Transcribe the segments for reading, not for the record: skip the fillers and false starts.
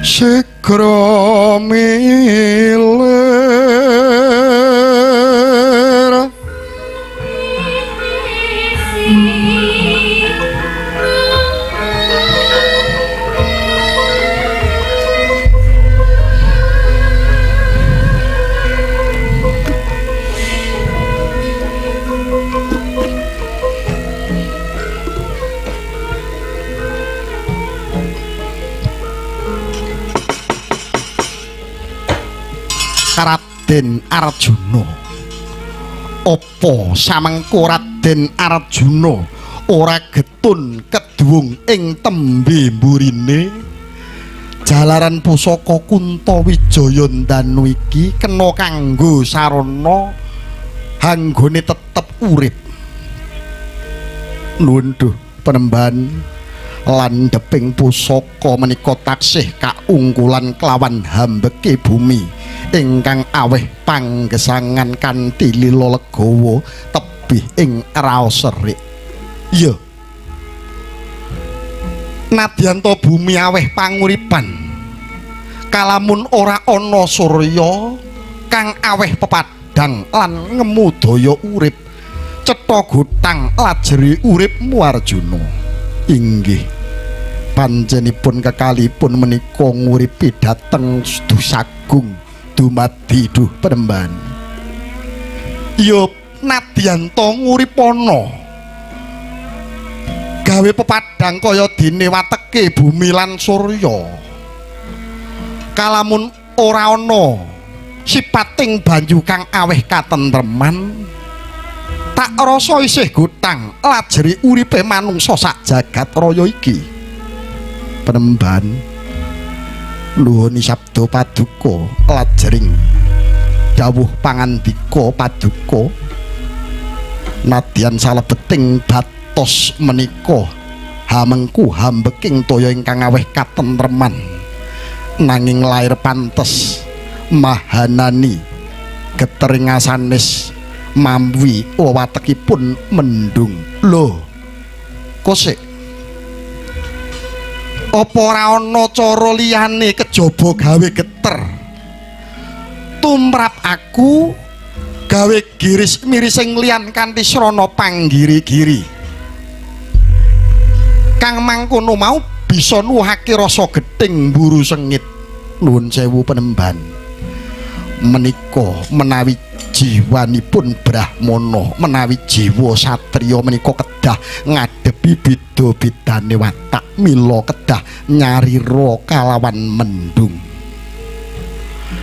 Sigra milir Raden Arjuna. Apa samengko Raden Arjuna ora getun keduwung ing tembe mburine? Jalaran pusaka Kuntawijaya Ndanu iki kena kanggo sarana hanggone tetep urip. Nuwun duh penemban, landheping pusaka menika taksih kaungkulan kelawan hambeke bumi ingkang aweh panggesangan kanthi lila legawa tebih ing raos serik. Iya, nadyan ta bumi aweh panguripan, kalamun ora ana surya kang aweh pepadhang lan ngemu daya urip, cetha gotang lajeri uripmu Arjuna. Inggih, panjenipun kekalipun menika nguripi dhateng Dusagung dumadi duh penemban. Ya nadyan ta nguripana gawe pepadhang kaya dene wateke bumi lan surya, kalamun ora ana sipating banyu kang aweh katentreman, tak rasa isih gotang lajeri uripe manungsa sak jagat raya iki. Penemban, nuhun sabda paduka lajering dawuh pangandika paduka, nadyan salebeting batos menika hamengku hambeking toya ingkang aweh katentreman, nanging lair pantes mahanani getering asanes mamwi watekipun mendung. Lho kosek, apa ora ana cara liyane kejaba gawe geter? Tumrap aku gawe giris mirising liyan kanthi srana panggiri-giri kang mangkono mau bisa nuwuhake rasa gething mburu sengit. Nuwun sewu penemban, menika menawi jiwanipun brahmana, menawi jiwa satriya menika kedah ngadepi beda-bedane watak, mila kedah nyarira kalawan mendung.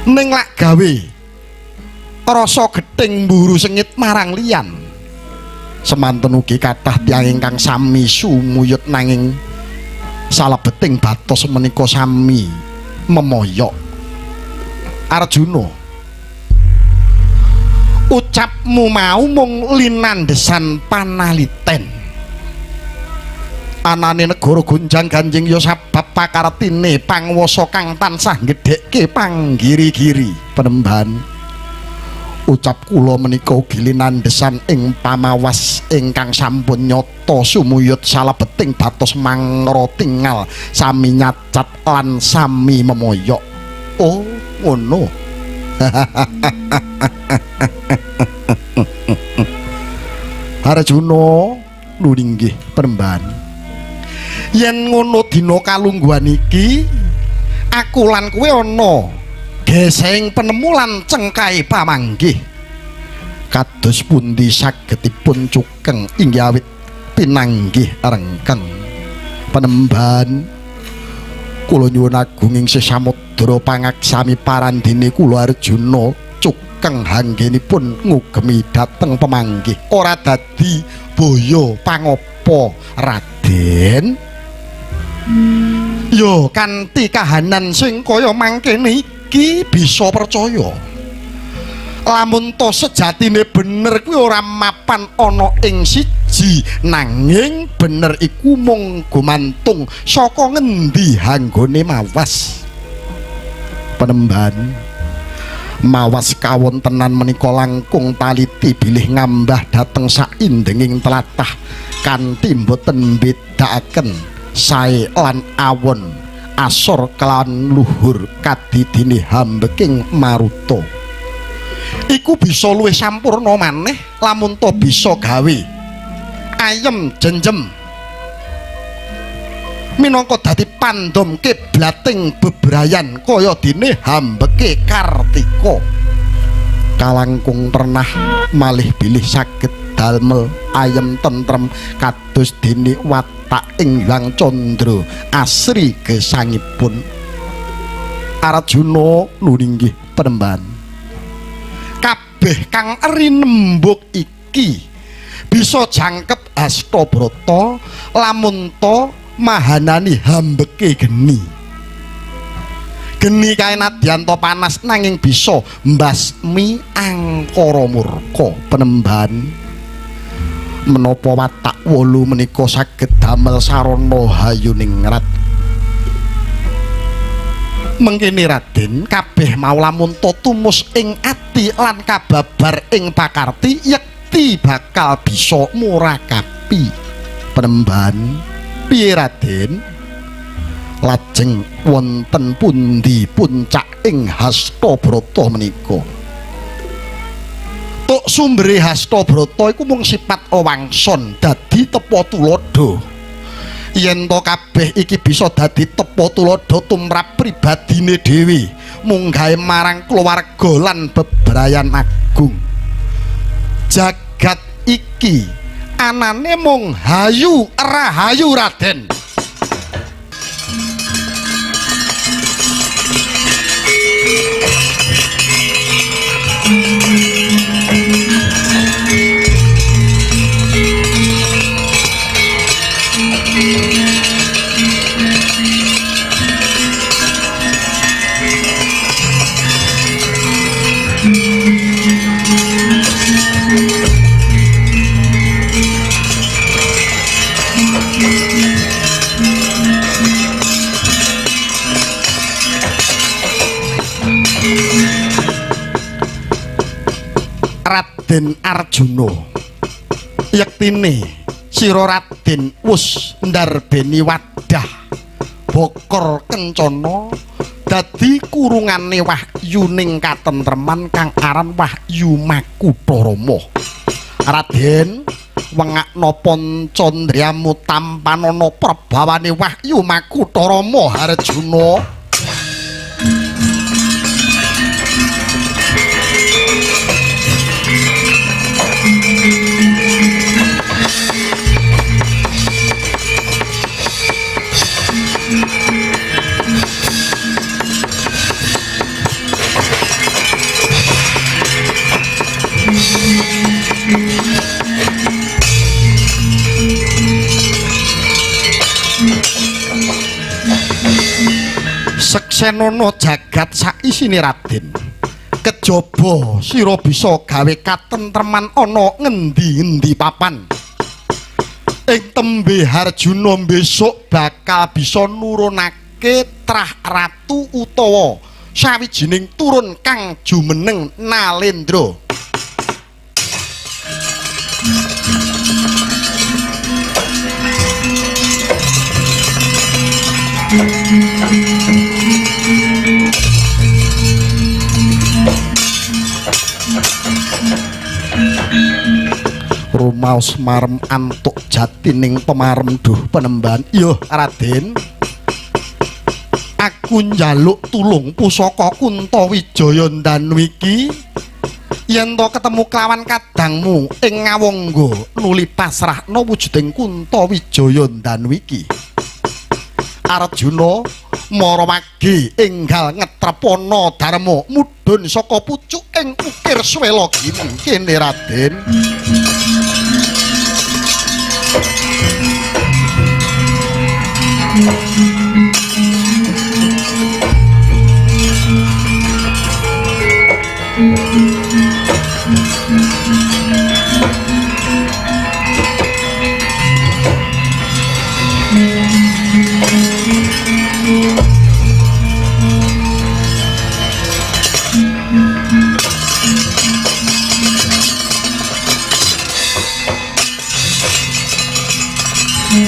Ning lak gawe rasa gething mburu sengit marang liyan, semanten ugi kathah tiyang ingkang sami sumuyut nanging salebeting batos menika sami memoyok. Arjuna, ucapmu mau mung linandhesan panaliten. Anane negara gonjang ganjing ya sabab pakartine panguwasa kang tansah ngedhekke panggiri-giri. Penemban, ucap kula menika ugi linandhesan ing pamawas ingkang sampun nyata sumuyut salebeting batos mangra tingal sami nyacat lan sami memoyok. Oh, ngono. Arjuna, nuninggih penemban, yen ngono dina kalungguhan iki aku lan kowe ana geseng penemu lan cengkae pamanggih. Kados pundi sagedipun cukeng inggih awit pinanggih rengkeng. Penemban, kula nyuwun agung ing samudra pangaksami parandene kula Arjuna cukeng hanggenipun ngugemi dhateng pemanggih ora dadi boyo pangopo Raden. Yo kanthi kahanan sing kaya mangkene iki bisa percaya lamun to sejatine bener kuwi ora mapan ana ing siji, nanging bener iku mung gumantung saka ngendi hanggone mawas. Penemban, Mawas kawontenan menika langkung taliti bilih ngambah dhateng saindenging tlatah kanthi boten mbedakaken sae lan awon, asor kelawan luhur kadidine hambeking maruta. Iku bisa luwih sampurna maneh lamun to bisa gawe ayem jenjem minangka dadi pandom kiblating bebrayan kaya dene hambeke Kartika. Kalangkung pernah malih bilih saged damel ayem tentrem kados dene watak ing Hyang Candra asri gesangipun. Arjuna nuninggih penemban. Kabeh kang rinembug iki bisa jangkep Hastabrata lamun ta mahanani hambeke geni. Geni kae nadyan ta panas nanging bisa mbasmi angkara murka. Penemban menapa watak wolu menika saged damel sarana hayuningrat. Mengkene Raden, kabeh mau lamun ta tumus ing ati lan kababar ing pakarti yekti bakal bisa murakapi. Penemban piye Raden? Lajeng wonten pundi puncak ing Hastabrata menika? Tuk sumbere Hastabrata iku mung sifat wangson dadi tepa tuladha. Yen to kabeh iki bisa dadi tepa tuladha tumrap pribadine dhewe, munggahe marang keluarga lan bebrayan agung. Jagat iki anane mung hayu rahayu Raden. Raden Arjuna, yektine sira Raden wus ndarbeni wadah bokor kencana dadi kurungane wahyuning katentreman kang aran Wahyu Makutharama. Raden, wengakno pancandriyamu tampanana prabawane Wahyu Makutharama Arjuna. Seksenono jagat saisine Raden. Kejaba sira bisa gawe katentreman ana ngendi-endi papan. Ing tembe Harjuna besok bakal bisa nurunake trah ratu utawa sawijining turun kang jumeneng Nalendra. Rumaos marem antuk jatining pemarem duh penemban. Yo Raden, aku njaluk tulung pusaka Kuntawijaya Ndanu iki. Yen to ketemu kelawan kadangmu ing Ngawangga nuli pasrahno wujuding Kuntawijaya Ndanu iki. Arjuna mara wage enggal ngetrepana dharma mudhun saka pucuk ing ukir swela kene Raden. Aduh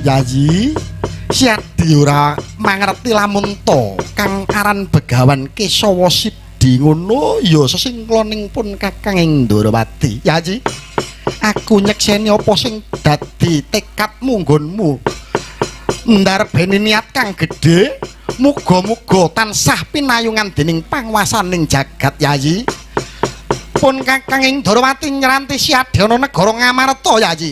Yayi, Siadi ora mangerti lamun to kang aran Begawan Kesawa Sidi ngono ya sesingkloning pun Kakang ing Ndorowati. Yayi, aku nyekseni apa sing dadi tekadmu nggonmu ndarbeni niat kang gedhe, muga-muga tansah pinayungan dening panguwasaning jagat. Yayi, pun Kakang ing Ndorowati nyranti Siadi ana negara Ngamarta. Yayi.